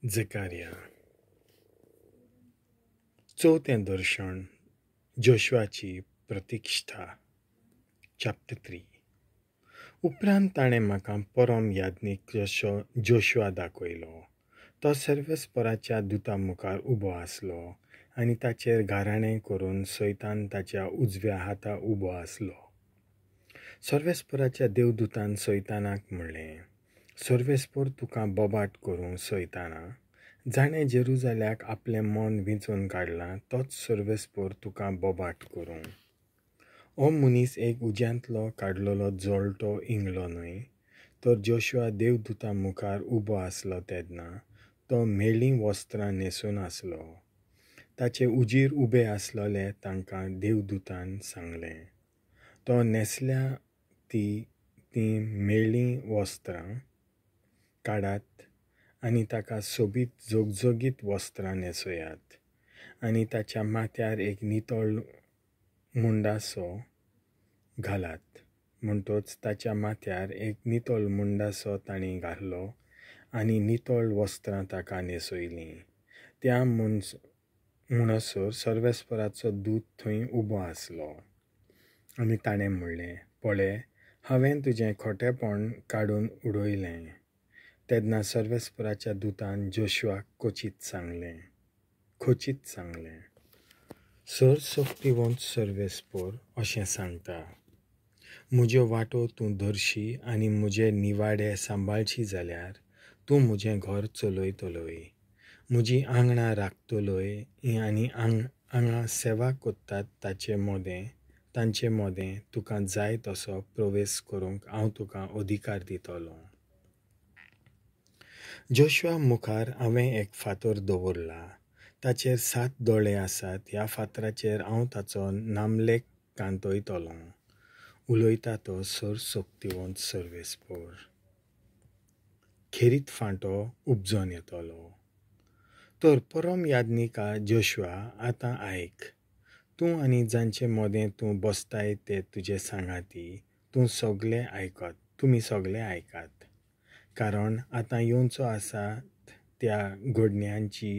जकारिया. चवथें दर्शन, जोशुआची प्रतिश्ठा, चॅप्टर 3. उपरांत ताणें म्हाका परम याज्ञीक जोशुआ दाखयलो. तो सर्वेस्पराच्या दुता मुखार उबो आसलो आनी ताचेर गाराणें करून सैतान ताच्या उजव्या हाता उबो आसलो. सर्वेस्पराच्या देवदूतान सैतानाक म्हणलें, सर्वेस्पर तुका बोबाट करूं सैताना, जाणें जेरुजाल्याक आपलें मन विंचून काडलां तोच सर्वेस्पर तुका बोबाट करूं. हो मनीस एक उज्यांतलो काडलेलो जळटो इंगळो न्हय, तर जोशुआ देवदूता मुखार उबो आसलो तेन्ना तो म्हेळीं वस्त्रां न्हेसून आसलो. ताचे उजीर उबे आसलेले तांकां देवदूतान सांगलें, तो न्हेसल्या तीं म्हेळीं वस्त्रां काडात आनी ताका सोबीत झगझगीत वस्त्रां न्हेसयात आनी ताच्या माथ्यार एक नितळ मुंडासो घालात. म्हणटच ताच्या माथ्यार एक नितळ मुंडासो तांणी घालो आनी नितळ वस्त्रां ताका न्हेसयलीं. त्या म्हणसर सर्वेस्पराचो दूत थंय उबो आसलो आनी ताणें म्हणलें, पळय, हांवें तुजें खोटेपण काडून उडयलें. तेन्ना सर्वेस्पराच्या दुतान जोशुआक खोचीत सांगलें, सर्वशक्तिवंत सर्वेस्पर अशें सांगता, म्हज्यो वाटो तूं धरशी आनी म्हजे निवाडे सांबाळशी जाल्यार तूं म्हजें घर चलयतलोय, म्हजीं आंगणां राखतलोय आनी हांगा सेवा करतात तांचे मदें तुका जाय तसो प्रवेश करूंक हांव तुका अधिकार दितलो. जोशुआ मुखार हांवें एक फातर दवरला, ताचेर 7 दोळे आसात. ह्या फातराचेर हांव ताचो नामलेख कांतयतलो. उलयता तो सर्वशक्तिवंत सर्वेस्पर. खेरीत फांटो उपजोन येतलो. तर परम याज्ञिका जोशुआ, आतां आयक, तूं आनी जांचे मदें तूं बसताय ते तुजे सांगाती, तुमी सगळे आयकात, कारण आतां येवचो आसा त्या घडण्यांची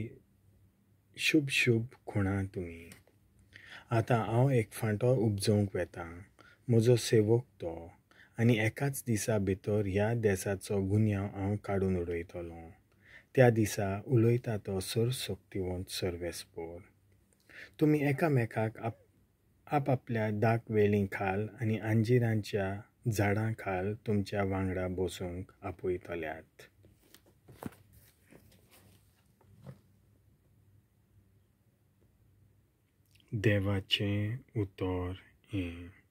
शुभ शुभ खुणां तुमी. आतां हांव एक फांटो उपजोवंक वेतां, म्हजो सेवक तो, आनी एकाच दिसा भितर ह्या देसाचो गुन्यांव हांव काडून उडयतलो. त्या दिसा उलयता तो सर्वशक्तिवंत सर्वेस्पर. तुमी एकामेकाक आपआपल्या दाक वेळीं खाल आनी अंजिरांच्या झाडां खाल तुमच्या वांगडा बसूंक आपयतल्यात. देवाचें उतर हें.